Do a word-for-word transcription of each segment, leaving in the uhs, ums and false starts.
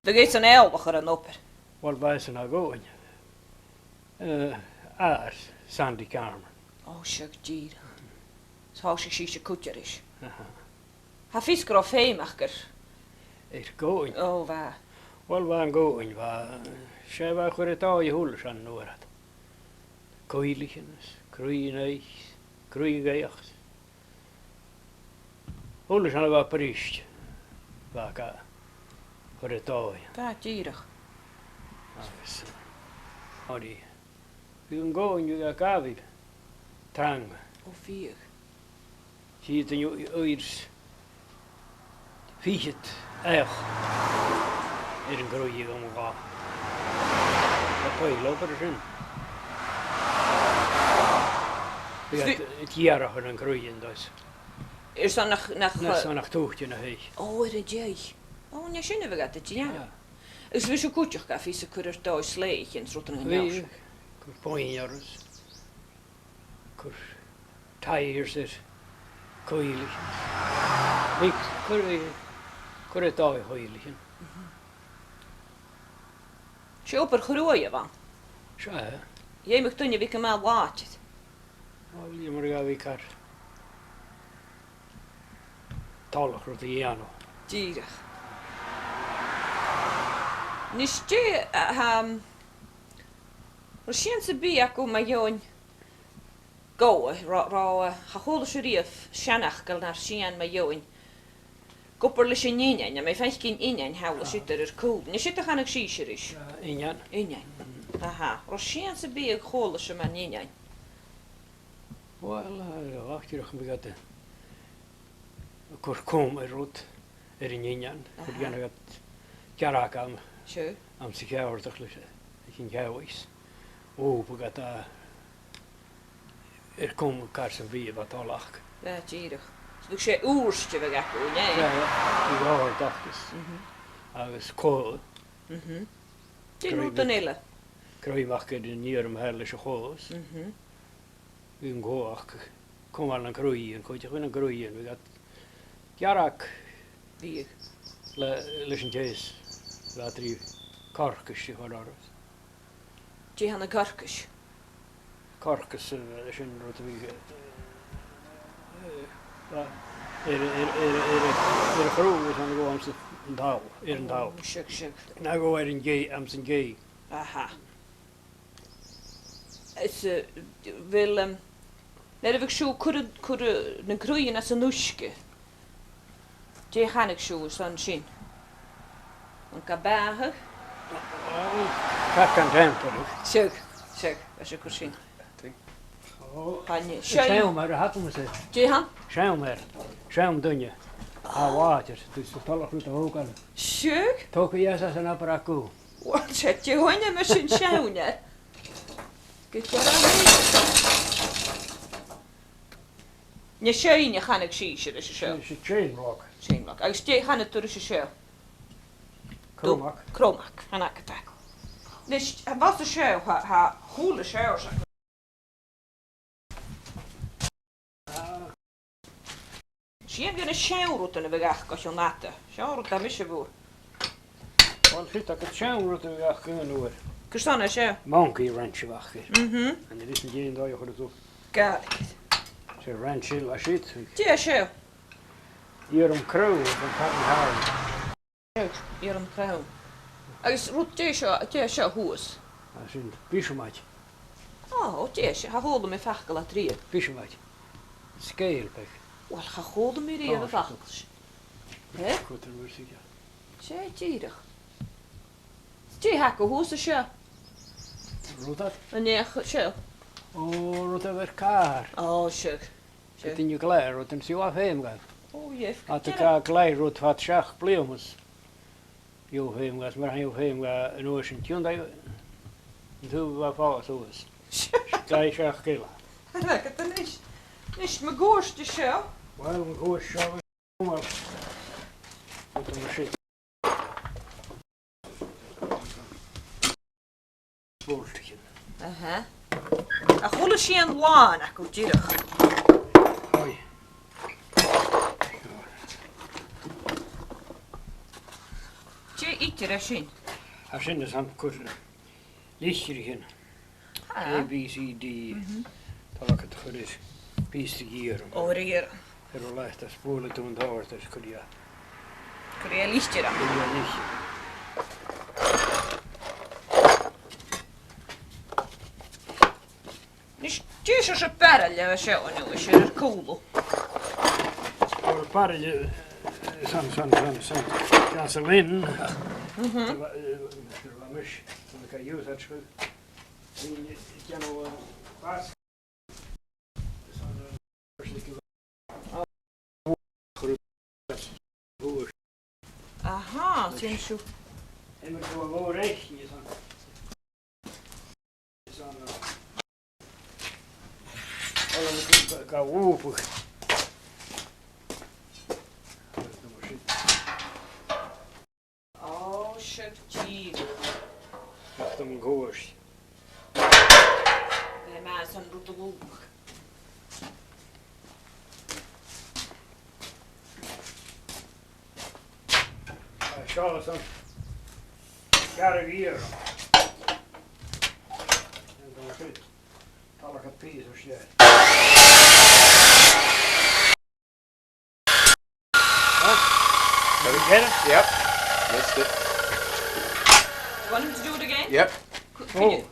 Agus an eòlach air an obair? Uill, bha esan a' gabhail, eh, às Sandy Carman. Ò, seadh, dìreach. Is thòisich sibhse cuide ris. Aha. Tha fios gun robh feum aca air. Air gabhail? Ò, bha. Uill, bha an gabhail, bha, 's e bha a' cur air dòigh a h-uile sìon an uair ud. Cuibhlichean is craobhan-oidhche, craobhan-ghaoth. A h-uile sìon a bha briste, bha iad ga chur air dòigh. Bha, dìreach. Agus, eh, oir, bhiodh an gabhail, bhiodh e ga bhith trang. Ò, bhiodh. Siud an uair, uair fichead each air an craoibh aig an latha. Tha pàirt obair sin. Bhiodh iad a' gearradh air an craoibh an-dràsta. Airson nach, nach, airson nach tuiteadh na h-eich. Ò, air an deigh. Ò, an e sin a bhiodh iad a' dèanamh? Ah. Agus bhiodh sibh cuideachd ga fhios a' cur air dòigh slèithean is rudan mar sin. Bhiodh, cur puinn orra is cur tyres air cuibhlichean. Bhiodh cur, cur air dòigh cuibhlichean. Mhm. 'S e obair chruaidh a bh' ann. 'S e. Dh'fheumadh duine a bhith gu math làidir. Uill, dh'fheumadh e a bhith car toileach rud a dhèanamh. Dìreach. Nis dè, a, tha, an robh sìon sam bith agaibh mu dheidhinn gabhail, ro-, ro-, eh, cha chuala sibh riamh seanfhacal nar sìon mu dheidhinn ag obair leis an innean, a bhith a' faicinn innean thall is idir air cùl. An e siud a chanadh sibhse ris? Eh, innean. Innean. Aha. An robh sìon sam bith a chuala sibh mun innean? Uill, eh, a' chiad dìreach bhiodh iad a' cur cùm air rud air an innean. Aha. Gun dèanadh iad gearradh ann. Sure. Anns a' cheàrdach leis, leis an teas. Ò, bhiodh iad a' cur cùm air carson a bhiodh iad a' tòiseachadh. Bha, dìreach. So bhiodh e ùr, 's e bhiodh aca, an e? Bha, bhiodh e ùr, dìreach. Mhm. Agus cò. Mhm. Dè na rudan eile? Cruinneachadh an iarmailt leis a' chos. Mhm. Bhiodh an cò aca, cùm air na craobhan, cuideachd bhiodh na craobhan, bhiodh iad a' gearradh. Bhiodh. Le, leis an teas, bha iad ri corcais a chur orra. Dè th' ann an corcais? Corcais, eh, sin rud a bhiodh, eh, eh, air, air a' chraobh, is ann a ghabhadh anns an t-sabhal, air an t-sabhal. Ò, seadh, seadh. Na ghabhadh air an deigh, anns an deigh. Aha. Is, eh, a bheil, em, nuair a bhiodh sibh a' cur, cur, eh, na craobhan anns an uisge, dè chanadh sibh airson sin? An gabh bàthadh? Ò, cat gan temper. Seadh, seadh, bha sibh a' cur sin. Ò, chan e, seann. Seann mar a th' agam-sa. Dè th' ann? Seann mar, seann duine. A bhàthadh, tu sa toileach rud a thòiseachadh. Seadh? Tog a dh'fhios às an abra acu. Uill, 's e, dè th' ann mar sin, seann mar. Gu dearbh. An e seinn a chanadh sibhse ris an seo? 'S e, 's e chain lock. Chain lock. Agus dè chanadh tu ris an seo? Cromack. Cromack, an agad acu. Nis, a bhos an seo, tha, tha a h-uile seòrsa. Sin gu na seann rudan a bhiodh aca o chionn fhada. Seann rud a bha mise a' bhruidhinn. Uill, siud agad seann rud a bhiodh aca aon uair. Carson a tha seo? Monkey wrench a bh' aca. Mhm. An e ris an dèan dòigh a chuir thu? Gàrraidh. 'S e wrench eile a tha siud. Dè tha seo? Iarmailt craobh, an cotton harrow. Iarmailt craobh. Agus rud, dè seo, dè seo shuas? Tha sin bisamhaid. Ò, dè seo, cha chuala mi facal a tha riamh. Bisamhaid. Sgeul beag. Uill, cha chuala mi riamh am facal sin. Eh? Cuideachd mar sin. 'S e, dìreach. Dè th' aca shuas an seo? Rud a? An e seo? Ò, rud a bh' air càr. Ò, seo. Seo. Duine glè rud an siud a bha feum dhaibh. Ò, dh'fhaodadh. Tha iad ga glè rud fad seachd bliadhna. Bha feum dhaibh, mar a bha feum dhaibh an uair sin, tionndaidh an taobh a bha fàs suas. Glè seachd eile. An agad a-nis? Nis, mun cuairt an seo. Uill, mun cuairt seo. Uill, rud mar sin. Boltaichean. Aha. A h-uile sìon làn aca dìreach. Oi. Dè, i, Dè tha sin? Tha sin airson cur litrichean. Ah. A, B, C, D. Mhm. Tha iad a' cur air pìos de dh'ìrean. Ò, air dh'ìrean. Air an leathad, is buail thu an t-òrd is cuir e. Cuir e litir ann. Cuir e litir. Nis, dè seòrsa baraille a bha seo a-nis air a chùlaibh? Well, baraille, eh, son, son, son, son. Gasoline. Mhm. Eh, eh, mis, son, can use that, sure. Bha, eh, dèanamh, eh, bas-, son, eh, Aha, sin seo. Imir thu a' bhùrach, is an, is an, uh, ga, ga bhùbach. Ò, seo tì. Ach dom ghoirt. Bidh e math son rud a lùbadh. Seo son gearradh iarainn. Talla cat pìos air seo. Huh? Did you get it? Yep. Missed it. Want him to do it again? Yep. Could, could you?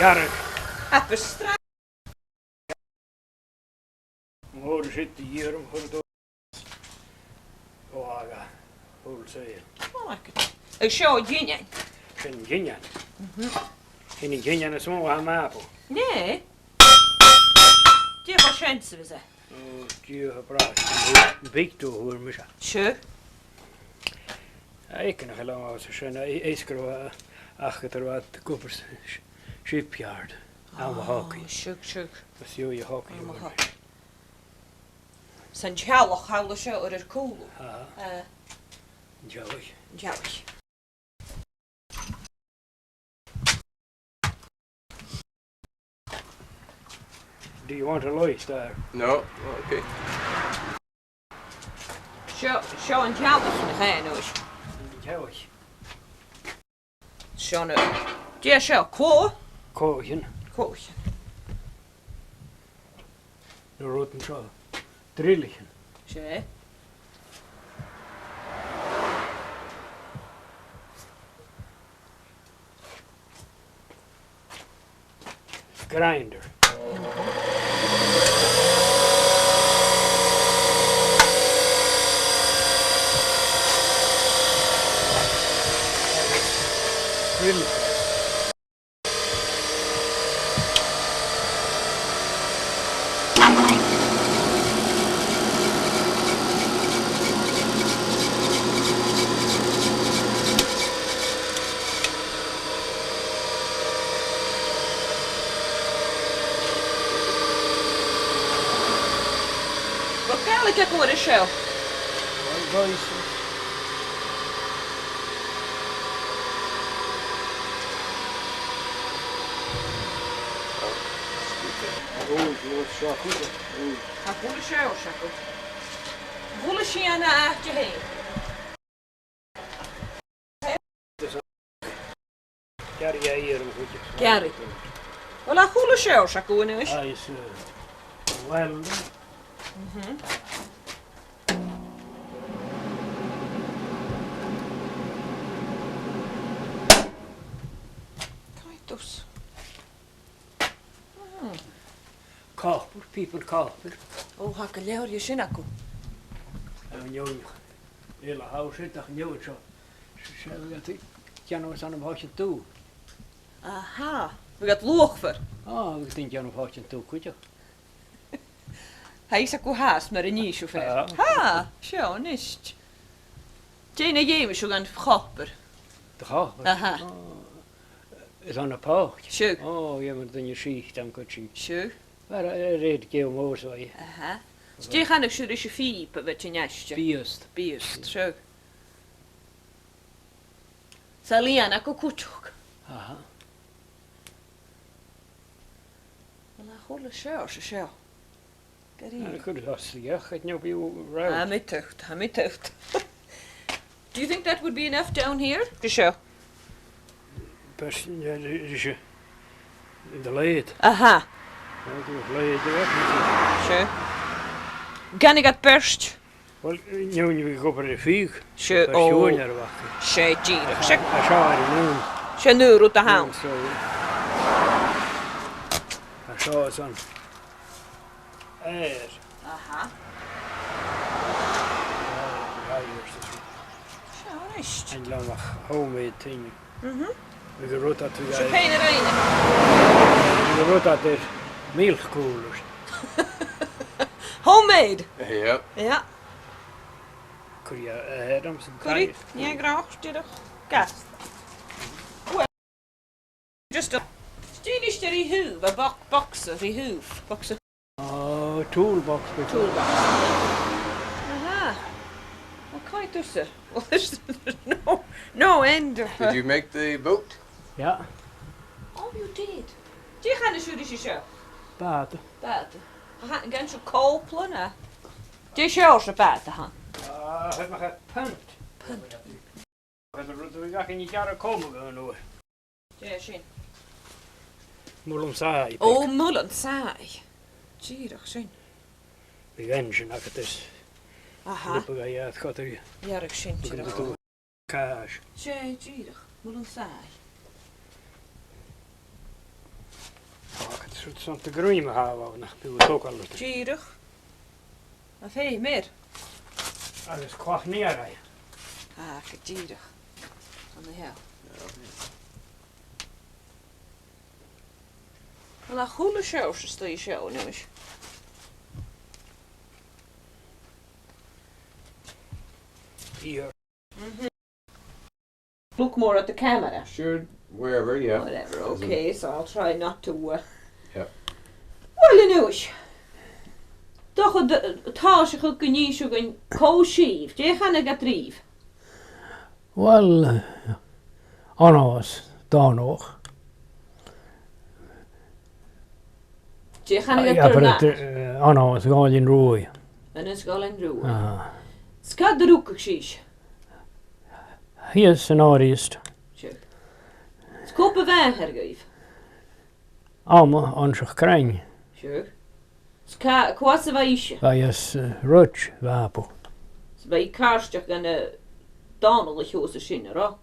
Gearradh. Abair stra- Mhòr siud a dh'iarraidh chur do. Ò, aga. Wholesale. Ò, aga. Agus seo an ginean. Sin an ginean. Mhm. Sin an ginean as motha a th' ann am Màbu. Nè? Dè cho sean 's a bhios e? Ò, Dia, a bhràthair. Big do fhuair mise. Sure. Aig an aon àm, sin, is gu robh, ach gu robh iad ag obair sa sh-, shipyard. Am hocaidh. Siud, siud. Is iad a' hocaidh. Am hocaidh. San teallach thall an seo air a chùlaibh. Aha. Eh. An teallach. An teallach. Do you want a light there? No, okay. Seo, seo an teallach a th' ann a-nis. An teallach. Seo na, dè seo, cò? Cò sin. Cò sin. Na rudan seo. Drilleachan. 'S e. Grinder. Drill. Bheil Gàidhlig agaibh air seo? Bheil, bheil. Ò, seo chuige. Ò. Tha a h-uile seòrsa aca. A h-uile sìon a tha aca fhèin. Gearradh e air a' chuige. Gearradh. Uill, a h-uile seòrsa aca a-nis. Aye, is, eh, well. Mhm. Caitus. Hmm. Copper, piobar copper. Ò, tha gu leòr dhe sin aca. An fheadhainn eile, tha sin, ach an fheadhainn seo. Seo, seo, bhiodh iad a' dèanamh airson am faicinn dubh. Aha, bhiodh iad a' luachmhor. Ò, bhiodh iad a' dèanamh am faicinn dubh cuideachd. Tha fhios aca fhathast mar a nì sibh fhèin. Ah. Tha, seo, a-nis. Dè na dh'fheumas sibh dhen chopper? De chopper? Aha. Ò, is ann am pòc. Siud. Ò, dh'fheumadh duine sìth dhan cuid sin. Siud. Mar a, a rèir geamh mòr, so, aye. Aha. 'S dè chanadh sibh ris a' phìob a bha an-dràsta? Biast. Biast, siud. Tha lìon aca cuideachd. Aha. Well, a h-uile seòrsa seo. Gu dearbh. An cuir às a dhèidh, it no be round. Tha mi a' tuigsinn, tha mi a' tuigsinn. Do you think that would be enough down here? Seo. Best, yeah, ri-, ri-, seo. In the lid. Aha. Yeah, the lid, yeah. Seo. Can I get burst? Well, no, no, we go for a fig. Sure, oh. Sure, near a bhack. Sure, dear. Sure. A shower, no. Sure, no, rud a th' ann. So, a shower, son. Air. Aha. Sure, right. And love a homemade thing. Mhm. Bidh an rud ud a' tighinn. Sure, fine, fine. Bidh an rud ud air milk cooler. Homemade? Yeah. Yeah. Cuiridh e, eh, Adamson. Cuiridh, yeah, gràs, dìreach. Gas. Well, just a, dìreach ri thaobh, a bo-, box ri thaobh, box. Oh, toolbox, bidh. Toolbox. Aha. Well, quite, sir. Well, there's no, no end of, uh, Did you make the boat? Yeah. Oh, you did. Dè chanas sibh ris seo? Bàta. Bàta. Aha, an can sibh còpla, no? Dè seòrsa bàta a th' ann? Ah, tha mi a' creidsinn punt. Punt. Agus an rud a bhiodh againn a' gearradh coma gun uair. Dè sin? Muileann-sàbhaidh. Ò, muileann-sàbhaidh. Dìreach sin. Bhiodh engine agad is. Aha. Lipeadh e iad, chuireadh. Dìreach sin, dìreach. Càis. 'S e, dìreach. Muileann-sàbhaidh. Ò, agus rud san a' ghrian a tha bhon nach biodh a' togail leat. Dìreach. A fèim air. Agus clach-nighean. Ah, gu dìreach. An e? Well, a h-uile seòrsa a-staigh seo a-nis. Here. Mhm. Look more at the camera. Sure, wherever, yeah. Whatever, okay, so I'll try not to, uh, yeah. Well, a-nis. Dòcha, tha sibh ag innse dhuinn cò sibh, dè chanadh iad ribh? Well, eh, Aonghas Dòmhnallach. Dè chanadh iad ur n-athair? Eh, Aonghas Dhòmhnaill an Ruaidh. Aonghas Dhòmhnaill an Ruaidh. Ah. 'S càit an do rugadh sibhse? Shìos an Òir Ìosta. Sure. 'S cò bu mhàthair dhuibh? Alma Oinnseach Crann. Sure. 'S cà-, cò às a bha ise? Bha i às, eh, Ruit, Bhàbu. 'S bha i càirdeach dhan, eh, Dòmhnall a thòisich sin, an robh?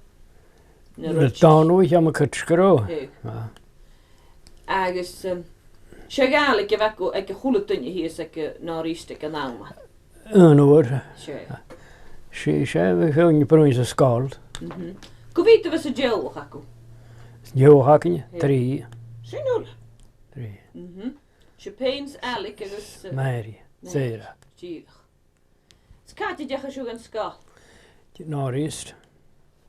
Na Ruit. Dòmhnall, tha mi a' creidsinn gu robh. Aye. Ah. Agus, um, 's e Gàidhlig a bh' aig, aig a h-uile duine shìos aig, eh, an Òir Ìosta aig an àm. Aon uair. 'S e. 'S e, 's e, bha feadhainn a' bruidhinn sa sgoil. Mhm. Cò mheud a bha san teaghlach agaibh? San teaghlach againn? Aye. Trì. Sin uile? Trì. Mhm. 'S e Pèin 's Ailig agus, eh, Mary, Mary. Sarah. Dìreach. 'S càit an deachaidh sibh dhan sgoil? An Òir Ìosta.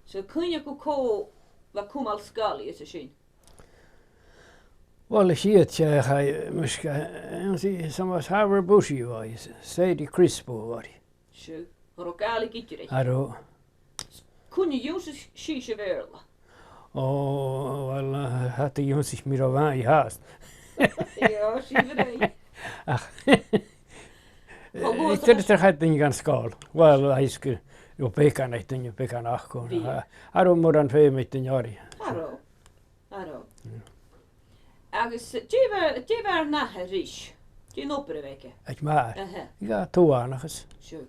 So, cuimhne agaibh cò bha a' cumail sgoil shìos an sin? Well, 's iad, eh, chaidh, mus, eh, an si, sa mas Harbour Bushy bha i, Sadie Crispo bha i. Sure. An robh Gàidhlig idir aice? An robh. Cuin a dh'ionnsaich sibhse a' Bheurla? Ò, well, eh, cha do dh'ionnsaich mi ro mhath i fhathast. Aidh, 's e bha i. Ach, eh, tha, tha, chaidh daoine dhan sgoil. Well, tha fhios gu robh beagan, aig daoine beagan aca. Bha. Cha, cha robh mòran feum aig daoine oirre. Cha robh. Cha robh. Mm. Agus, eh, dè bha, dè bha ur n-athair ris? Dè an obair a bh' aige? Aig m' athair? Aha. Bha e a' toirt ann agus. Sure.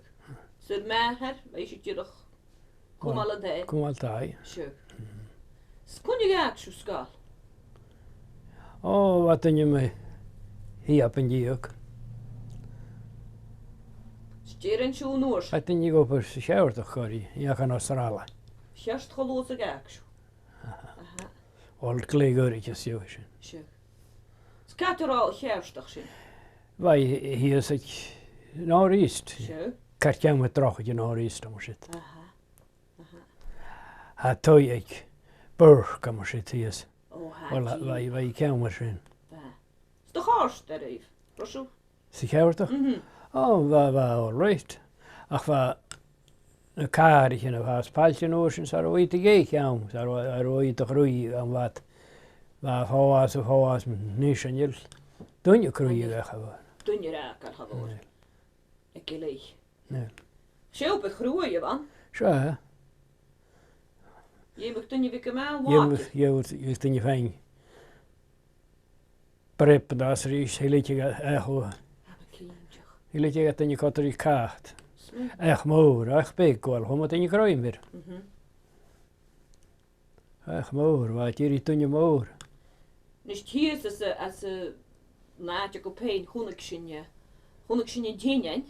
'S ur màthair, bha ise dìreach a' cumail an taigh? Cumail taigh. Sure. Mm. 'S cuin a dh'fhàg sibh sgoil? Ò, bha daoine mu shìob an dèidh. 'S dè rinn sibh an uair sin? Bha daoine ag obair sa cheàrnag co-dhiù, a' dol dhan Astràilia. Cheart cho luath 's a dh'fhàg sibh. Aha. Aha. Ò, glè ghoirid às dèidh sin. Sure. 'S càit an robh a' cheàrnag sin? Bha i shìos aig an Òir East. Sure. Car ceann air drochaid an Òir East, mar sin. Aha. Aha. Tha taigh aig Burke, mar sin, shìos. Ò, tha. Well, bha, bha i ceann mar sin. Bha. 'S do chòrd e ribh, Russell? Sa cheàrnag? Mhm. Ò, bha, bha all right. Ach bha, na càraichean a bha às Pailt an uair sin, 's cha robh iad ag èigheach ann, 's cha robh, cha robh iad a' cruidheachadh ann, bha, bha fàs, fàs, nis chan eil duine a' cruidheachadh aca. Duine a' cruidheachadh aca. Aig a leithid. Nì. 'S e obair chruaidh a bh' ann. 'S e. Dh'fheumadh duine a bhith gu math, dh'fheumadh, dh'fheumadh, dh'fheumadh duine fhèin breab an-dràsta 's a-rithist, thilleadh e, ach o. Thilleadh e duine còmhla ri cat. Each mòr, each beag, uill, chumadh duine grèim air. Mhm. Each mòr, bha e dìreach duine mòr. Nis, shìos às a, às an àite agaibh fhèin, chunnaic sinn, eh, chunnaic sinn an teine.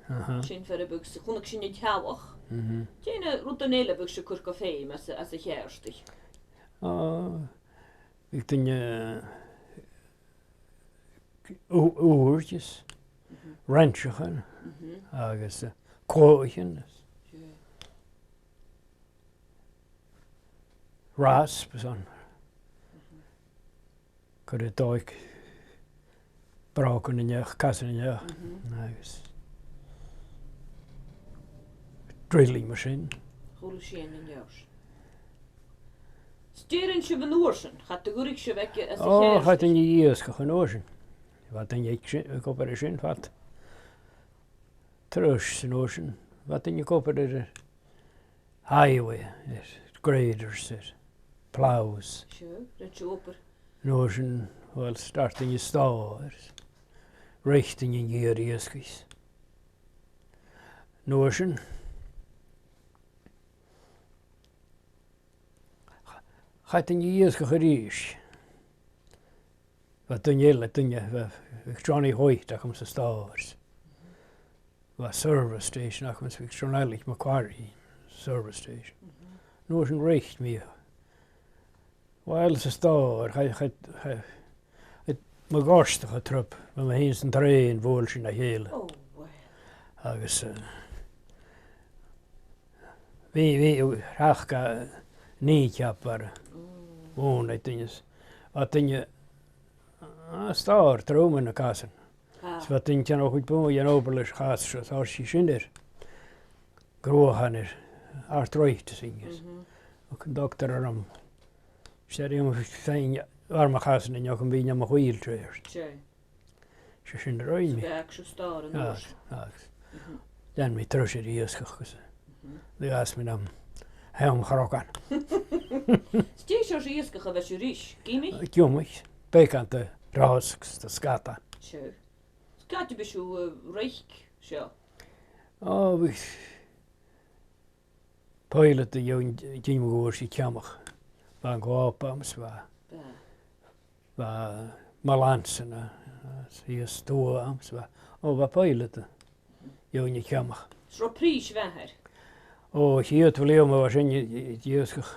Aha. Sin far am biodh, chunnaic sinn an teallach. Mhm. Dè na rudan eile a bhiodh sibh a' cur gu feum às a, às a' cheàrdaich? Ò, bhiodh duine, eh, ù-, ùird is, mhm, rainnseachan, mhm, agus, eh, clòimhean is. Sure. Rasp is an. Mhm. Cuireadh dòigh brògan an each, casan an each, mhm, agus drilling machine. Chuala sinn an uair sin. 'S dè rinn sibh an uair sin? Cha do dh'fhuirich sibh aig, às a' cheàrdaich? Ò, chaidh duine a dh'iasgach an uair sin. Bha duine aig sin, ag obair air sin fad. Treis san uair sin. Bha duine ag obair air highway, air graders, air plows. Sure, rinn sibh obair. An uair sin, uill, startainn an stòr, reic duine an gear iasgaich. An uair sin, chaidh duine a dh'iasgach a-rithist. Bha duine eile, duine, bha, bha Johnny White agam sa stòr. Bha service station agam, bha John Eilidh Macquarie, service station. Mhm. An uair sin reic mi. Uill, sa stòr, chaidh, chaidh, chaidh, chaidh mo ghortach a' trup, bha mi fhìn san trèan, bhuail sinn a chèile. Oh, well. Agus, eh, bha, bha, thrasgadh kneecap air. Mm. Bhuail e duine. Bha duine, ah, stòr, tromhadh na casan. Ah. 'S bha duine a' dèanamh a' chuid mhòr dhen obair leis a' chas seo, 's thòisich sinn air gruamachan, air arthritis, agus. Mhm. Thug an dotair orm. 'S e, rinn mi fhèin, bha mo chasan an-diugh, gum bithinn nam wheelchair. Sure. 'S e sin a rinn mi. Bha e aig an stòr an uair sin. Agus, agus. Mhm. Lean mi treis air iasgach agus, mhm, dh'fhàs mi nam sheann chrogan. 'S dè seòrsa iasgach a bha sibh ris? Giomaich? Giomaich. Beagan de rosg 's de sgadan. Sure. Càit am biodh sibh, eh, a' reic seo? Ò, bhiodh poileadh a' dol a dh'fhaighinn mo ghuaird sa cheamach. Bha an Gòb a'm 's bha, bha mo lansan, eh, 's iasg tuath a'm 's bha, ò, bha poileadh a' dol a dh'fhaighinn a' cheamach. 'S an robh prìs mhath air? Ò, a' chiad bhliadhna bha sin, eh, eh, dh'iasgach.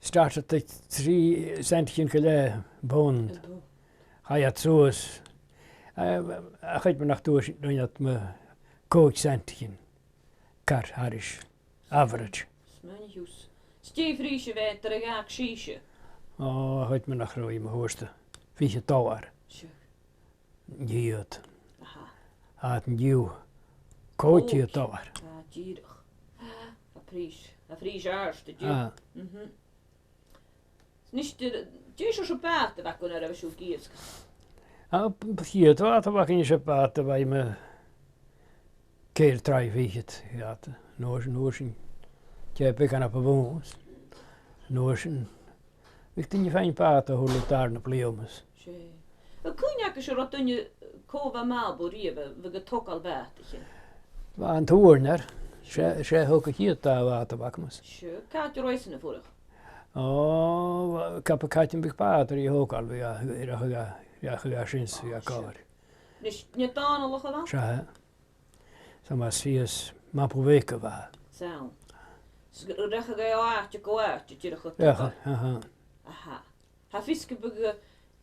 Startaich trì centaichean gu leth am pond. Am pond. Chaidh iad suas. Eh, a' chuid mhath nach d' fhuair sinn, rinn iad mu còig centaichean. Car thairis. Average. Smaoinich thusa. 'S dè am prìs a bh' air a' gheamhradh sìos? Ò, a' chuid mhath nach robh i, ma thuirt thu, fichead dollar. Sure. An ceud. Aha. Ach an-diugh, còig ceud dollar. Ah, dìreach. Ah, a' phrìs, a' phrìs àrd an-diugh. Ah. Mhm. Nis, dè, dè seòrsa bàta a bh' agaibh nuair a bha sibh ag iasgach? Ah, b-, b-, a' chiad bhàta a bh' againn, 's e bàta a bha mu ceithir troigh fichead, bhàta. An uair sin, an uair sin, tè beagan na bu mhotha. An uair sin, bhiodh daoine a' faighinn bàta a h-uile dàrna bliadhna. 'S e. A bheil cuimhne agaibh an robh duine cò bha math bu riamh a bha a' togail bhàtaichean? Bha an Tabhairnear, 's e, 's e thog a' chiad dà bhàta a bh' agamsa. Sure, càit an robh esan a' fuireach? Ò, chan eil cuimhne agam càit am biodh bàta ri thogail, bhiodh e, bhiodh e, bhiodh e sin, bhiodh e còir. Nis, an e Dòmhnallach a bh' ann? 'S e. 'S ann às, shìos Mabou Bhig a bha e. 'S ann. 'S rachadh e o àite gu àite, dìreach a' togail. Rachadh, aha. Aha. Tha fios gum biodh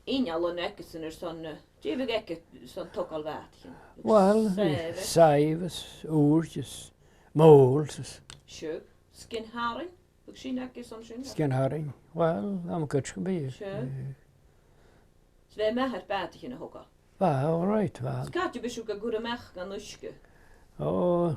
innealan aigesan airson, eh, dè bhiodh aige airson togail bhàtaichean? Uill, sàbhas, sàbhas, ùird is mòl is. Sure. Sgian tharraing? Bhiodh sin aige airson sin? Sgian tharraing. Uill, tha mi a' creidsinn gum biodh. Sure. Eh. 'S bha e math air bàtaichean a thogail? Bha, all right, bha. 'S càit am biodh sibh ga chur a-mach dhan uisge? Ò,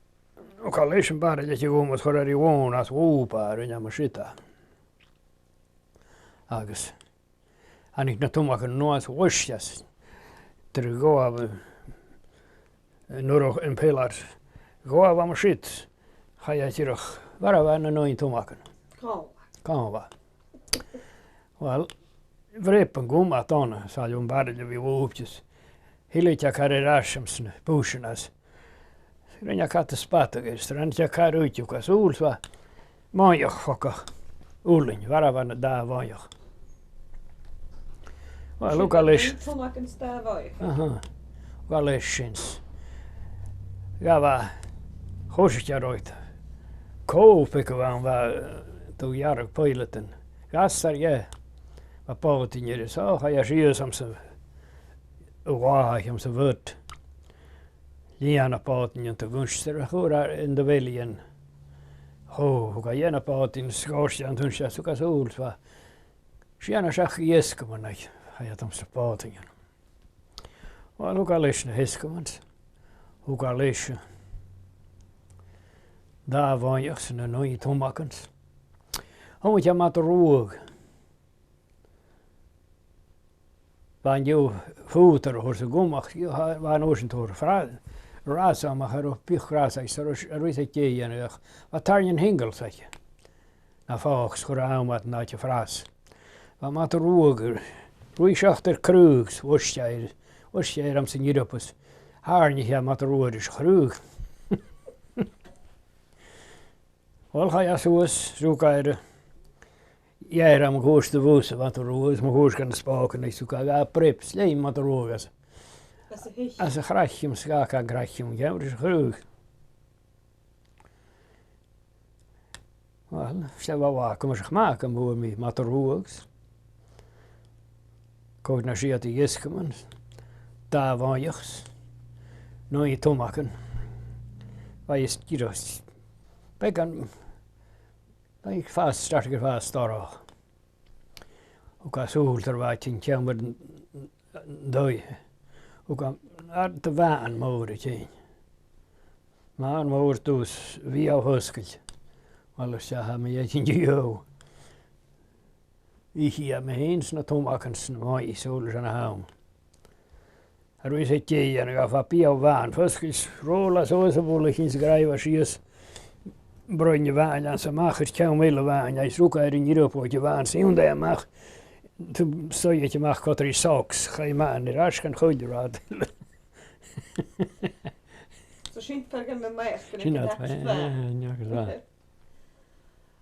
Thug e leis am baraille a bh' aige, mus chuir e ri bhòn às lùb e, rinn e mar siud e. Agus thàinig na tumagan a-nuas a-rithist, tro ghabhail, an urra, am pillar, ghabhail mar siud, chaidh e dìreach, mharbh e na nine tumagan. Càit? Càit? Uill, bhreab an cuma dona, 's e am baraille a bha lùbte. Thilg e car air ais anns na bùithtean às. Rinn e cat a' spàdadh air, 's rinn e car uidheag às ùr, 's bha mòinteach fo a' ghulainn, mharbh e na dà mhòinteach. Uill, thug e leis. Tumagan stàbhaidh. Aha. Thug e leis sin. Ghabh e, thòisich e roimhe. Còmh beag a bh' ann, bha, eh, do ghearradh pàileadan. Dh'fhàs e air, bha bàta an-uiridh, so chaidh e sìos anns a', a' bhàthaich anns a' bhùrn. Lìon e bàta an-diugh gun sìor a chuir e an do bheil e an. Ho, thug e dhan a' bhàta an sgòrst an tunnse, thug e sùil, bha. Sìon a seach iasg a mhanaich, chaidh e anns a' bhàta an-diugh. Uill, thug e leis na h-iasgairean, thug e leis dà mhaoidheachd 's na naoi tumagan. Thàinig e a-mach à ruadh. Bha an-diugh fùtar a' toirt a' ghumaich, bha an uair sin a' toirt fra-, fras a-mach, air a bhith fras, agus air a, air a bhith a' dèanamh, bha tarraing shingles aice. Na fàg 's chuir e àm air an àite fras. Bha e a-mach à ruadh, ruith seachad air craobh, bhuail e air, bhuail e air anns an earball. Thàrnaich e a-mach à ruadh is chraobh. Uill, chaidh e suas, rug e air, dh'fheuch e mun cuairt a' bhus a bha a' ruith, mun cuairt gun a spògan, is rug e ga breab, 's leum e a' ruith às. Às a h-uile. Às a' chraicinn, 's ga, ga chraicinn, ceann is a' chraobh. Uill, 's e bha e, cuimseach math, gum b' fheàrr mi a-mach à ruadh. Còig no sia de dh'iasgairean, dà mhaoidheachd, naoi tumagan. Bha e sgìreach, beagan, bha e fàs, startaig fàs dorcha. Thug e sùil air a' bhàta an ceann air an, an taigh. Thug e air do mheadhan mòr a' tighinn. Meadhan mòr dubh 's bhiodh e fosgailte. Uill, 's e, tha mi a' tighinn gu. Ith e mi fhìn 's na tumagan 's na mhaoidheachd sùil airson a h-àm. Air a bhith a' dèanamh, ghabh e biadh bhàn, fosgladh 's roll e suas a' mhullach 's gun ràinig e sìos. Bhruidhinn a' bhean anns a' mhachair ceann eile a' bhean, agus rug e air an earball a' bhean, 's thionndaidh e a-mach, tu, suidh e a-mach còmhla ri socks, chaidh am bean air ais dhan choille rad. So sin fear dha na mac, sin an fhear, eh, eh, neach a bha.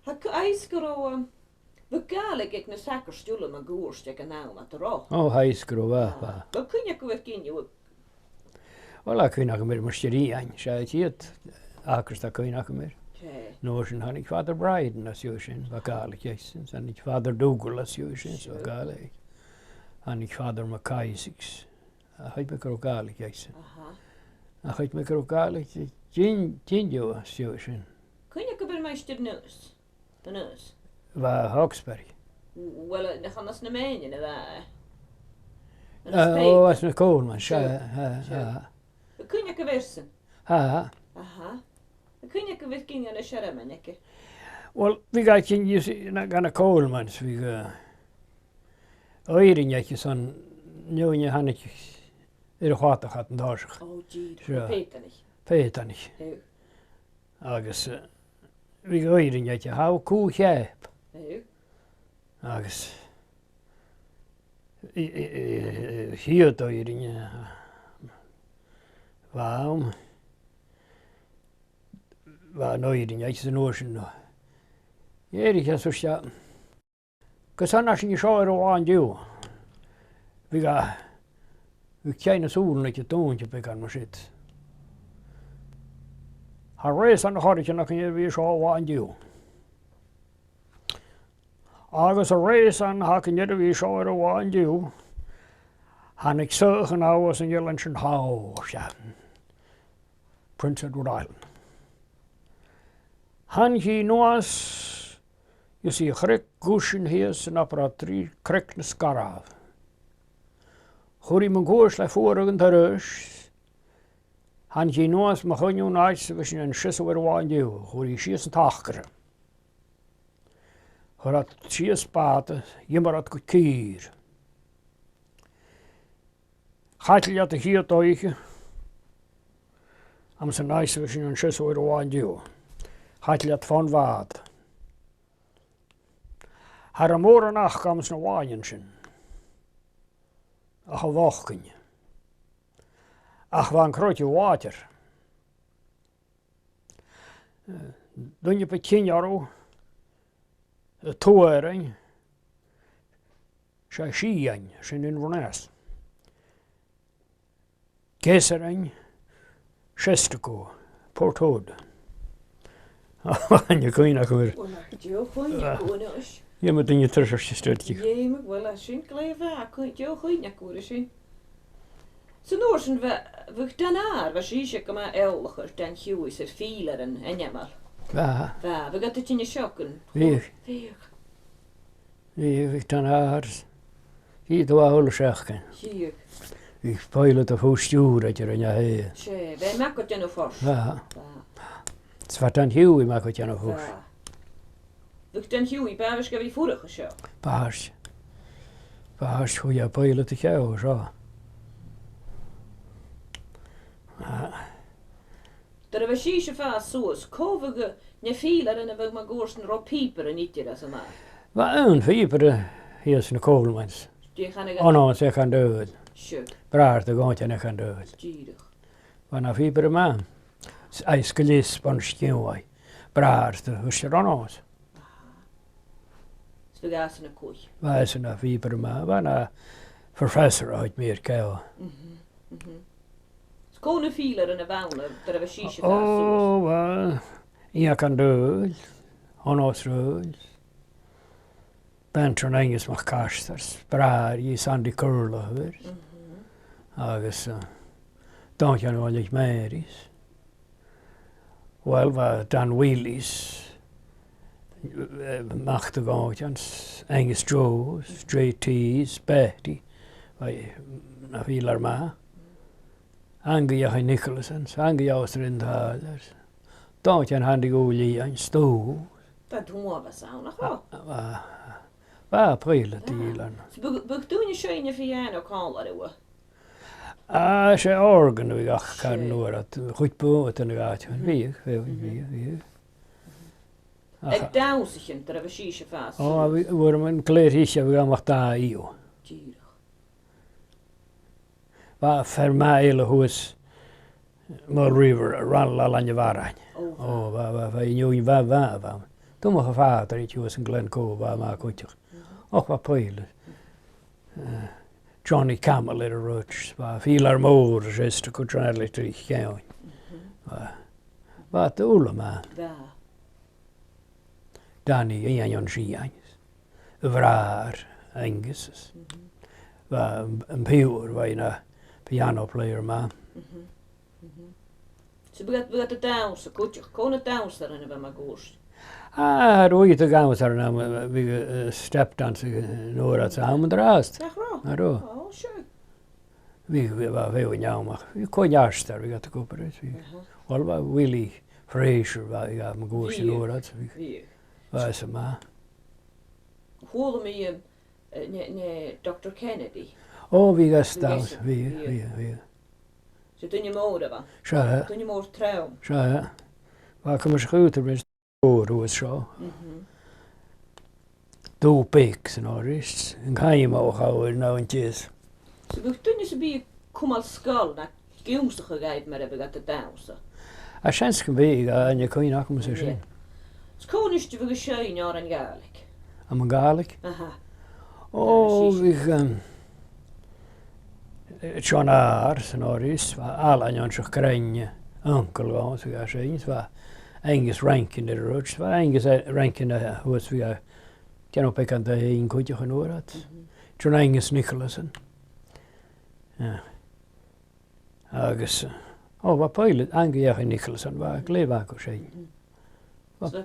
Tha cuimhne agam gun robh, um, Bha Gàidhlig aig na sagairt uile mun cuairt aig an àm a tha ro. Ò, tha fhios gu robh, bha, bha. Bha cuimhne agam air gin dhiubh. Uill, tha cuimhne agam air Maighstir Iain, 's e a' chiad sagart a tha cuimhne agam air. An uair sin thàinig Father Bryden às dèidh sin, bha Gàidhlig aigesan, thàinig Father Dougal às dèidh sin, 's bha Gàidhlig. Thàinig Father MacIsaacs, ach chaidh mi gu robh Gàidhlig aigesan. Aha. Ach chaidh mi gu robh Gàidhlig aig gin, gin dhiubh às dèidh sin. Cuimhne agad air Maighstir Aonghas? Aonghas. Bha Hawkesbury. Uill, a, nach ann às na mèinnean a bha e? Aonghas Pike. Ò, às na Coleman, seadh, seadh, seadh. Tha cuimhne agad airsan? Tha. Aha. Tha cuimhne agad air gin dha na searmonaidhean aige? Uill, bhiodh e a' tighinn, you see, na, dha na Colemans, bhiodh, uh, fhireann aigesan, an fheadhainn a thàinig air a' chladach iad an toiseach. Ò, dìreach, na Pèitneach. Pèitneach. Seadh. Agus, eh, bhiodh fhireann aige, tha cù cheap. Seadh. Agus i, i, i, a' chiad fhireann, eh, bha ann, bha an fhireann aige san uair sin, no. Dh'èirich e 's thuirt e, Gus an eil sinn an seo air a' bhàta an-diugh. Bhiodh e, bhiodh ceann na sùilean aige dùinte beagan mar siud. Tha reusan a' choreigin againn air a bhith an seo air a' bhàta an-diugh. Agus an reusan a th' againn air a bhith an seo air a' bhàta an-diugh, thàinig suidheachan às an eilean sin thall, 's e Prince Edward Island. Thàinig i a-nuas, you see, a' chreag Guisin shìos an Abair Trì, Creag na Sgarbh. Chuir i mun cuairt le fuarachadh an turais. Thàinig i a-nuas mu choinneamh an àite 's a bha sinn an seasamh air a' bhàta an-diugh. Chuir i sìos an t-acra. Chuir iad sìos bàta, dh'imir iad gu cìr. Chaidil iad a' chiad oidhche anns an àite 's a bha sinn an seasamh air a' bhàta an-diugh. Chaidil iad fon bhàta. Cha robh mòran aca anns na bàthan sin ach a' bhochdainn. Ach bha an croit làidir. Duine bu tinn orra, a' tuairm, 'S e Siain, sin Inverness. Ceasarain, Seastaco, Port Hoad. Chan eil cuimhne agam air. Uill, nach deagh chuimhne a bh' ann a-nis. Dh'fheumadh duine turas a-staigh. Dh'fheumadh, uill, tha sin glè mhath, cuimhne, deagh chuimhne agam air sin. San uair sin bha, bha Dan Àr, bha sibhse gu math eòlach air Dan Hughie, 's air fìdhlearan ainmeil. Bha. Bha, bha iad a' tighinn an seo an... Bha. Bha. Bha, bha Dan Àr. Bha iad a' dol a-null a-steach. Bha. Bha pàirt de fhuair stiùir idir an-dè. 'S e, bha e math gu dèanamh fois. Bha. Bha. 'S bha Dan Hughie math gu dèanamh fois. Bha. Bha Dan Hughie, b' àbhaist gu bhith a' fuireach an seo. B' àbhaist. B' àbhaist, chuir e pàirt de cheò an seo. Bha. Dar a bha sibhse a' fàs suas, cò bh' ann, na fìdhlearan a bha mun cuairt, an robh pìobaire idir anns an àite? Bha aon phìobaire shìos ann an Coal Mines. Dè chanadh iad? Ò, no, 's e Eachann Dùghaill. Sure. Bràthair do dh'Aonghais Eachann Dùghaill. Dìreach. Bha e na phìobaire math. 'S e, 's e Gilleasbaig Sgitheanach. Bràthair do Mhaighstir Dhonnchaidh. Aha. 'S bha e às na cluich. Bha e às na phìobairean math, bha e na professor a' chuid mhòr ceò. Mhm, mhm. 'S cò na fìdhlearan a bh' ann, dar a bha sibhse a' fàs suas? Ò, bha Iain Dùghaill, Aonghas Ruadh, Beanntan Aonghais MacArtair, bràthair dhi Sandy Curley, mhm, agus, eh, Dòmhnall Mhàiri. Uill, bha Dan Wheelies, eh, mac do dh'Aonghais, Angus Jones, J Ts, Betty, bha e na fìdhlear math. Angus Iain Nicholas, Angus Iain Rindhaler, Dòmhnall Andy Gùilí an stù. Tha tuamhas ann, nach eil? Bha, bha, bha pàirt dhìlean. So, bha, bha daoine a' seinn a' phiàno còmhla riutha? Ah, 's e organ a bhiodh aca, yeah, an uair ud, a' chuid bu mhotha den àite. Bhiodh, bhiodh, bhiodh, bhiodh. Aig dannsa-san, dar a bha sibhse a' fàs suas? Ò, bha, bha mi an glè thric a bhiodh ann ach dà fhiodh. Dìreach. Bha fear math eile shuas Mull River, Ranald Ailean a' Bharraigh. Ò, bha. Ò, bha, bha, bha, an fheadhainn, bha, bha, bha. Dùmhachd a' phàtraig shuas an Glen Coe, bha e math cuideachd. Mhm. Och, bha pàirt. Eh, Johnny Campbell air an rud, bha fìdhlear mòr a' seasamh gu Tron Electric Cheann. Mhm. Bha, bha iad uile math. Bha. Danny, Iain an Siain. A bhràthair, Angus. Mhm. Bha am, am piuthar, bha e na piano player math. Mhm. Mhm. So bha iad, bha iad a' dannsa cuideachd, cò na dannsairean a bha mun cuairt? Ah, cha robh iad a' dannsa an àm, bha, eh, step dance, eh, an uair ud 's an àm an-dràsta. Nach robh? Cha robh. Ò, sure. Bha, bha, bha feadhainn ann, ach bha cuid àrsair, bha iad ag obair, bha. Aha. Uill, bha Willie Fraser, bha e mun cuairt an uair ud, bha. Bha. Bha e math. Chuala mi, um, eh, ne, ne Doctor Kennedy. Ò, bha e gus dannsa, bha, bha, bha. 'S e duine mòr a bh' ann. 'S e. Duine mòr trom. 'S e. Bha e coma seo, ùr, ùr seo. Mhm. Dubh beag san oiread, an caimbeul a' chall air na an teas. So bhiodh duine sam bith a' cumail sgoil no ag ionnsachadh dhaibh mar a bhiodh iad a' dannsa? A' seans gum biodh, chan eil cuimhne agam air sin. Is cò a-nis a bhiodh a' seinn òrain Ghàidhlig? Am Gàidhlig? Aha. Ò, bhiodh, um, John Àr san oiread, bha Ailean an seo, gràin-uncail dhomh, 's bha e a' seinn, bha Angus Rankin air an rud, bha Angus, eh, Rankin, eh, shuas, bha e a' dèanamh beagan de sheinn cuideachd an uair ud. Mhm. John Angus Nicholson. Eh. Agus, eh, ò, bha pàirt, Angus Iain Nicholson, bha e glè mhath gu seinn. Mhm. Bha. So,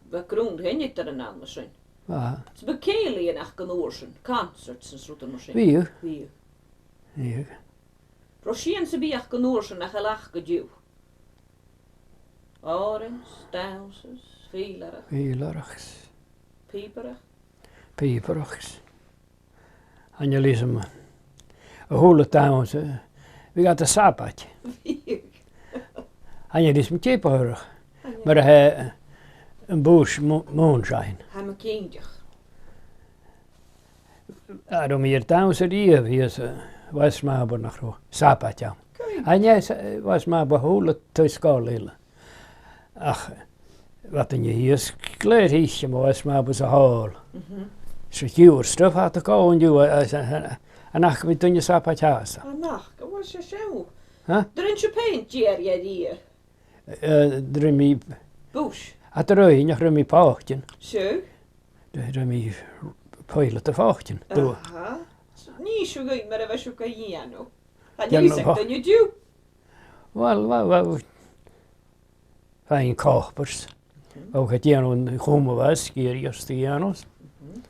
bha grunn daoine eadar an àm sin. Bha. So bha cèilidhean aca an uair sin, concerts is rudan mar sin? Bhiodh. Bhiodh. Bhiodh. Robh sìon sam bith aca an uair sin nach eil aca an-diugh? Òrain, dannsairean, fìdhlearachd. Fìdhlearachd. Pìobaireachd. Pìobaireachd. Chan eil fhios agam. A h-uile dannsa, bhiodh iad a' sabaid. Bhiodh. Chan eil fhios agam dè bu chaomh. Chan eil. Mar a tha, eh, am bùrn mo-, moonshine. Tha mi cinnteach. Cha robh mi air dannsa riamh shìos, eh, West Marlborough nach robh sabaid ann. Cò? Chan e, sa, eh, West Marlborough, a h-uile taigh-sgoile eile. Ach bha daoine shìos glè thric a-muigh, 's ma bha sa hall. Mhm. 'S e ciùil stuth a tha a' gabhail an-diugh, a, a, a, an aca mi duine sabaid às. An aca, bhuel, 's e seo. Ha? An do rinn sibh fhèin dìreach e? Eh, an do rinn mi... Bush. A, an do rinn, nach rinn mi pòcaidean? Sure. An do rinn mi poileata pòcaidean? Dè? Aha. Nì sibh dhuinn mar a bha sibh ga dhèanamh. Chan eil fhios aig duine an-diugh. Uill, uill, uill. Faighinn coppers. Mhm. Bha iad ga dhèanamh an cuma a bha sgìre, just a dhèanamh. Mhm.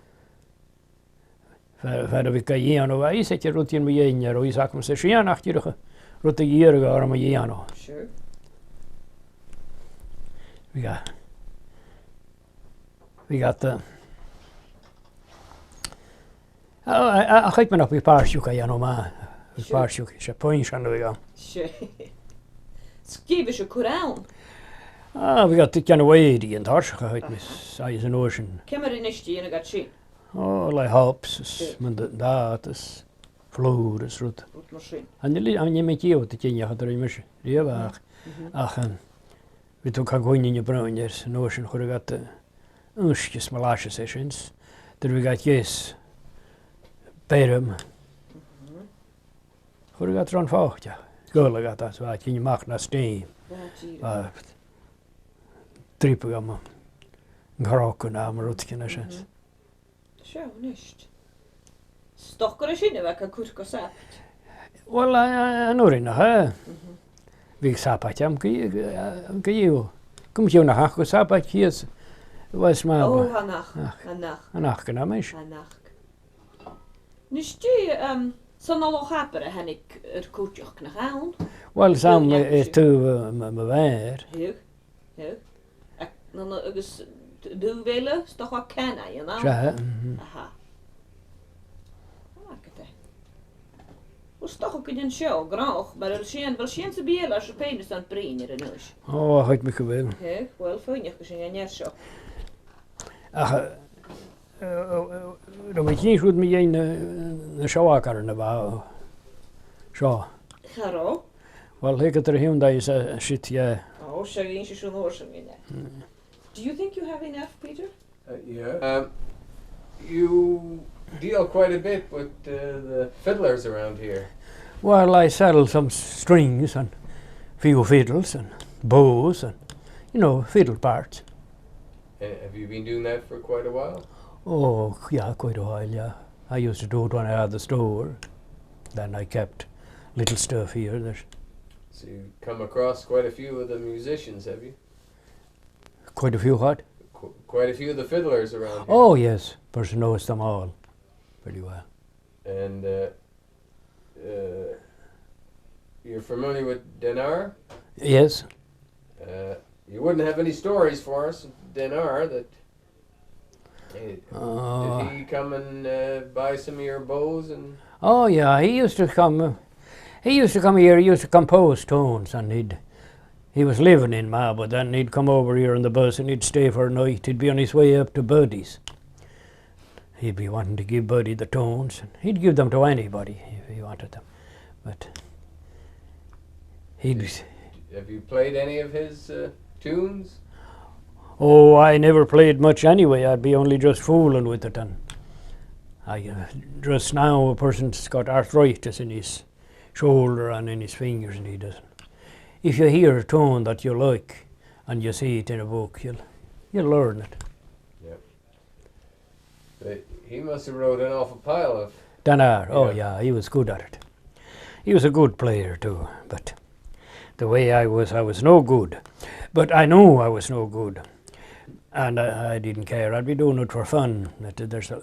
Far, far a bhiodh ga dhèanamh, bha fhios aige rudeigin mu dheidhinn, bha fhios agamsa sin, ach dìreach rud a dh'iarradh orm a dhèanamh. Sure. Bhiodh e, bhiodh e, eh, a, a, a chuid mhath, bhiodh pàirt dhiubh ga dhèanamh math. Bhiodh... Sure. Pàirt dhiubh, 's e puinn sin a bhiodh ann. Sure. 'S dè bhiodh sibh a' cur ann? Ah, bhiodh iad a' dèanamh èirigh an toiseach, a chuid mhath, agus an uair sin. Ciamar a-nis a dhèanadh iad sin? Oh, le hops is... Sure. Mun d-, dad is flùr is rud. Rud mar sin. Chan eil, chan eil mi cinnteach dè an t-aon rud a rinn mise riamh ach, mhm, ach, um, bhiodh tu ga coinneachadh na broinn air, an uair sin chuireadh iad, eh, uisge is molasses air sin, 's nuair a bhiodh iad deas, beirm. Mhm. Chuireadh iad tron phòcaid, ghabhadh iad às, bha e a' tighinn a-mach na steam. Bha, dìreach. Bha drip agam, an crogan agam, rud cianail sin. Mhm. Seo, a-nis. 'S dòcha gur e sin a bha ga cur gu sabaid. Uill, a, a, an uair ud, nach e? Mhm. Bhiodh sabaid ann gu, gu, gu, gum biodh nach eil gu sabaid, chì thu, bha e math. Oh, an aca, ach, an aca. An aca, nach e? An aca. A-nis, dè, um, 's ann à Loch Abar a thàinig ur cuideachd, nach ann? Uill, 's ann, eh, eh, taobh, eh, mo, mo mhàthair. Tha. Tha. Ach, no, no, agus t-, taobh eile, 's dòcha Canna, you know? 'S e, mhm. Aha. An aca e? Uill, 's dòcha gun dèan seo gnothach, mura bheil sìon, a bheil sìon sam bith eile airson bruidhinn air a-nis? Ò, tha mi a' creidsinn gu bheil. Tha, uill, feumaidh gu sinn an dèidh seo. Ach, eh, eh, eh, robh mi a' cluinntinn rud mu dheidhinn na, na seòrsa aca a bha seo. Cha robh. Uill, thig iad air a thionndaidh is, eh, siud, yeah. Ò, 's e, dh'inns sinn an uair sin, yeah. Mm. Do you think you have enough, Peter? Uh, yeah. Um, you deal quite a bit with, uh, the fiddlers around here. Well, I sell some strings and few fiddles and bows and, you know, fiddle parts. Uh, have you been doing that for quite a while? Oh, yeah, quite a while, yeah. I used to do it when I had the store. Then I kept little stuff here and there. So you've come across quite a few of the musicians, have you? Quite a few what? Qu-, quite a few of the fiddlers around here. Oh, yes, person knows them all pretty well. And, uh, uh, you're familiar with Denar? Yes. Uh, you wouldn't have any stories for us, Denar, that, eh, uh, did he come and, uh, buy some of your bows and... Oh, yeah, he used to come, uh, he used to come here, he used to compose tunes, and he'd, he was living in Melbourne then, he'd come over here on the bus and he'd stay for a night, he'd be on his way up to Buddy's. He'd be wanting to give Buddy the tunes, and he'd give them to anybody if he wanted them. But he'd... Have you played any of his, uh, tunes? Oh, I never played much anyway. I'd be only just fooling with it. And I, uh, just now a person's got arthritis in his shoulder and in his fingers, and he doesn't. If you hear a tune that you like and you see it in a book, you'll, you'll learn it. Yep. But he must have wrote an awful pile of... Denar, oh, yeah, he was good at it. He was a good player too, but the way I was, I was no good. But I knew I was no good. And I, I didn't care. I'd be doing it for fun. That there's a,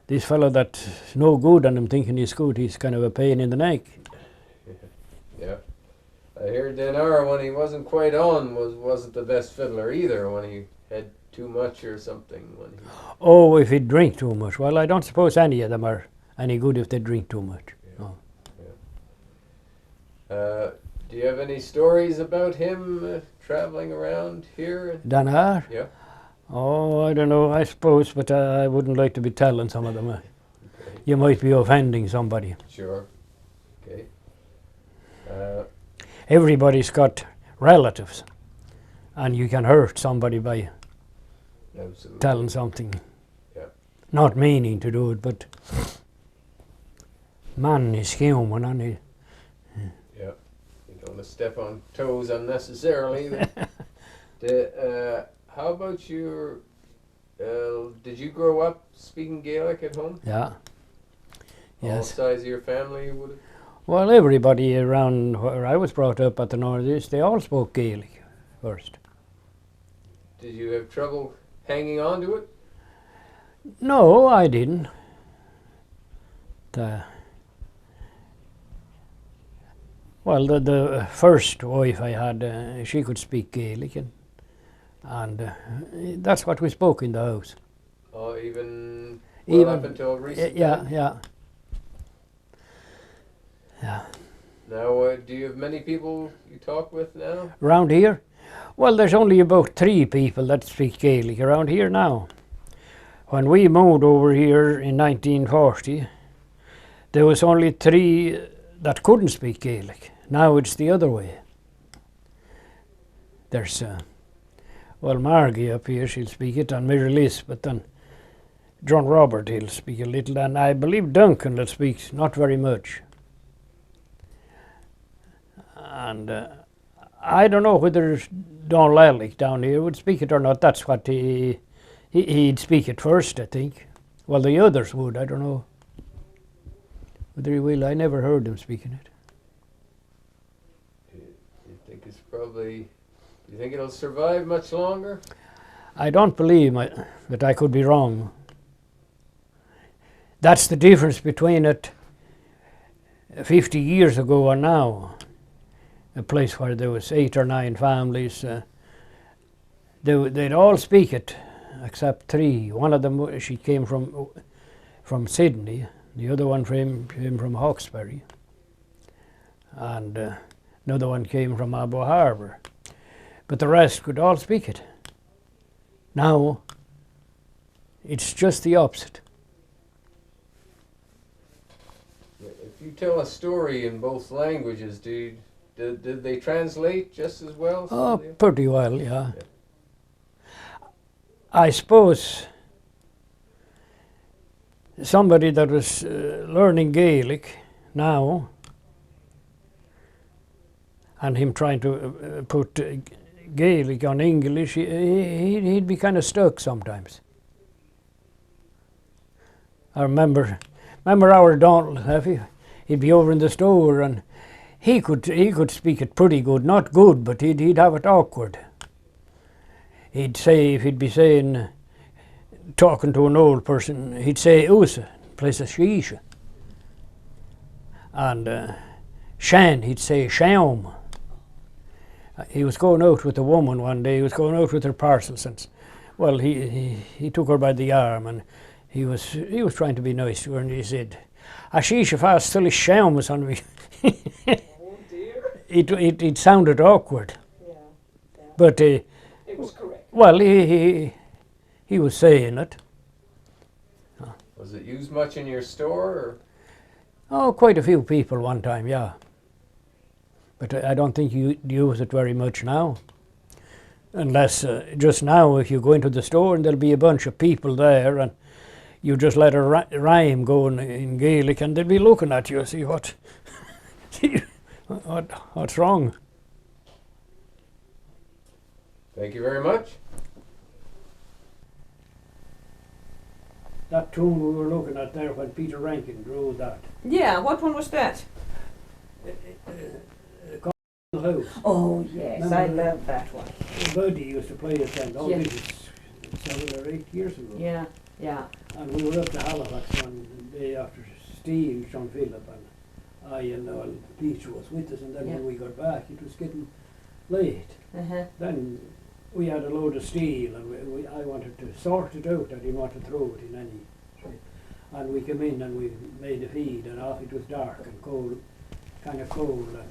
this fellow that's no good and I'm thinking he's good, he's kind of a pain in the neck. Yeah. I hear Denar, when he wasn't quite on, was, wasn't the best fiddler either, when he had too much or something, when he... Oh, if he'd drink too much. Well, I don't suppose any of them are any good if they drink too much. Yeah. No. Yeah. Uh, do you have any stories about him, uh, traveling around here? Denar? Yeah. Oh, I don't know, I suppose, but I, I wouldn't like to be telling some of them. Uh, you might be offending somebody. Sure. Okay. Uh, everybody's got relatives, and you can hurt somebody by... Absolutely. Telling something. Yeah. Not meaning to do it, but man is human, and he... Yeah. You don't want to step on toes unnecessarily. The, uh, how about your, uh, did you grow up speaking Gaelic at home? Yeah. All... Yes. Sides of your family would have? Well, everybody around where I was brought up at the Northeast, they all spoke Gaelic first. Did you have trouble hanging on to it? No, I didn't. The, well, the, the first wife I had, uh, she could speak Gaelic, and, and, uh, that's what we spoke in the house. Oh, even, well, even up until recent... Yeah, yeah. Yeah. Now, uh, do you have many people you talk with now? Around here? Well, there's only about three people that speak Gaelic around here now. When we moved over here in nineteen forty, there was only three that couldn't speak Gaelic. Now it's the other way. There's, uh, well, Margie up here, she'll speak it, and Mary Elizabeth, and John Robert, he'll speak a little, and I believe Duncan will speak, not very much. And, uh, I don't know whether Donald Ellick down here would speak it or not. That's what he, he, he'd speak it first, I think. Well, the others would, I don't know whether he will. I never heard him speaking it. Do you think it's probably, do you think it'll survive much longer? I don't believe my, that I could be wrong. That's the difference between it fifty years ago and now. A place where there was eight or nine families, uh, they, they'd all speak it, except three. One of them, she came from, from Sydney. The other one came, came from Hawkesbury. And, uh, another one came from Abo Harbour. But the rest could all speak it. Now, it's just the opposite. If you tell a story in both languages, do you, do, do they translate just as well? Oh, pretty well, yeah. Yeah. I suppose somebody that was, uh, learning Gaelic now, and him trying to, uh, put, uh, Gaelic on English, he, he, he'd be kind of stuck sometimes. I remember, remember our Donald, Effie? He'd be over in the store and he could, he could speak it pretty good, not good, but he'd, he'd have it awkward. He'd say, if he'd be saying, talking to an old person, he'd say "thusa" in place of "sibhse." And, uh, "sean," he'd say "seam." He was going out with a woman one day, he was going out with her parcels, and, well, he, he, he took her by the arm, and he was, he was trying to be nice to her, and he said, "Tha sibhse a' fàs tuilleadh seamas on mi." Oh, dear. It, it, it sounded awkward. Yeah, yeah. But, uh, it was correct. Well, he, he, he was saying it. Was it used much in your store, or? Oh, quite a few people one time, yeah. But I, I don't think you use it very much now. Unless, uh, just now, if you go into the store and there'll be a bunch of people there and you just let a ry-, rhyme go in, in Gaelic and they'll be looking at you, see what, see what, what's wrong. Thank you very much. That tomb we were looking at there when Peter Rankin drew that. Yeah, what one was that? Uh, uh, uh, House. Oh, yes, I love that one. Remember? Buddy used to play it then. Oh, yes. This is seven or eight years ago. Yeah, yeah. And we were up to Halifax one day after Steve, John Philip, and I and, uh, Peter was with us, and then when, yeah, we got back, it was getting late. Uh-huh. Then we had a load of steel, and we, we, I wanted to sort it out. I didn't want to throw it in any shape. And we came in and we made a feed, and off, it was dark and cold, kind of cold. And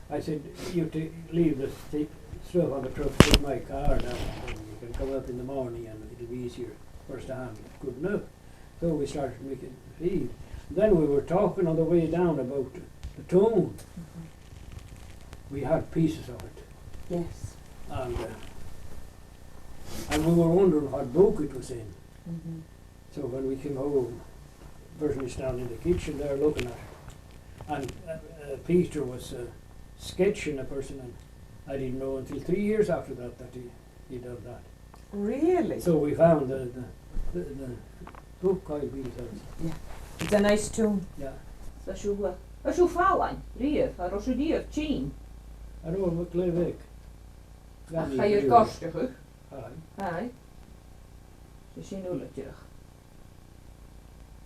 I said, "You have to leave the st-, stuff on the truck, take my car down, and you can come up in the morning and it'll be easier for us to handle it." Good enough. So we started making feed. Then we were talking on the way down about the tomb. Mm-hmm. We had pieces of it. Yes. And, uh, and we were wondering what book it was in. Mm-hmm. So when we came home, the person was standing in the kitchen there looking at it. And uh, uh, Peter was uh, sketching a person, and I didn't know until three years after that that he, he done that. Really? So we found the, the, the, the book called Beans House. Yeah. It's a nice tune. Yeah. Tha sibh, uh, tha sibh fallain, a-riamh, tha sibh a-riamh tinn. An robh, glè bheag. Ach tha e air goirteachadh. Aye. Aye. 'S e sin uile dìreach.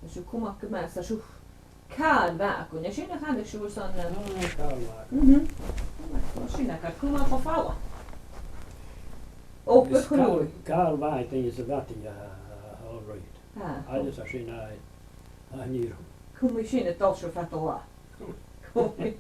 Tha sibh a' cumail gu math, tha sibh càil mhath agaibh. An e sin a chanadh sibh airson, eh? Ah, càil mhath. Mhm. Sin agad, cumail gu fallain. Ò, gu càil, càil mhath, then is a bheat, yeah, all right. Ah. Agus tha sin, aye, aye, nì. Cumaidh sin a' dol sibh fad an latha. Cumaidh.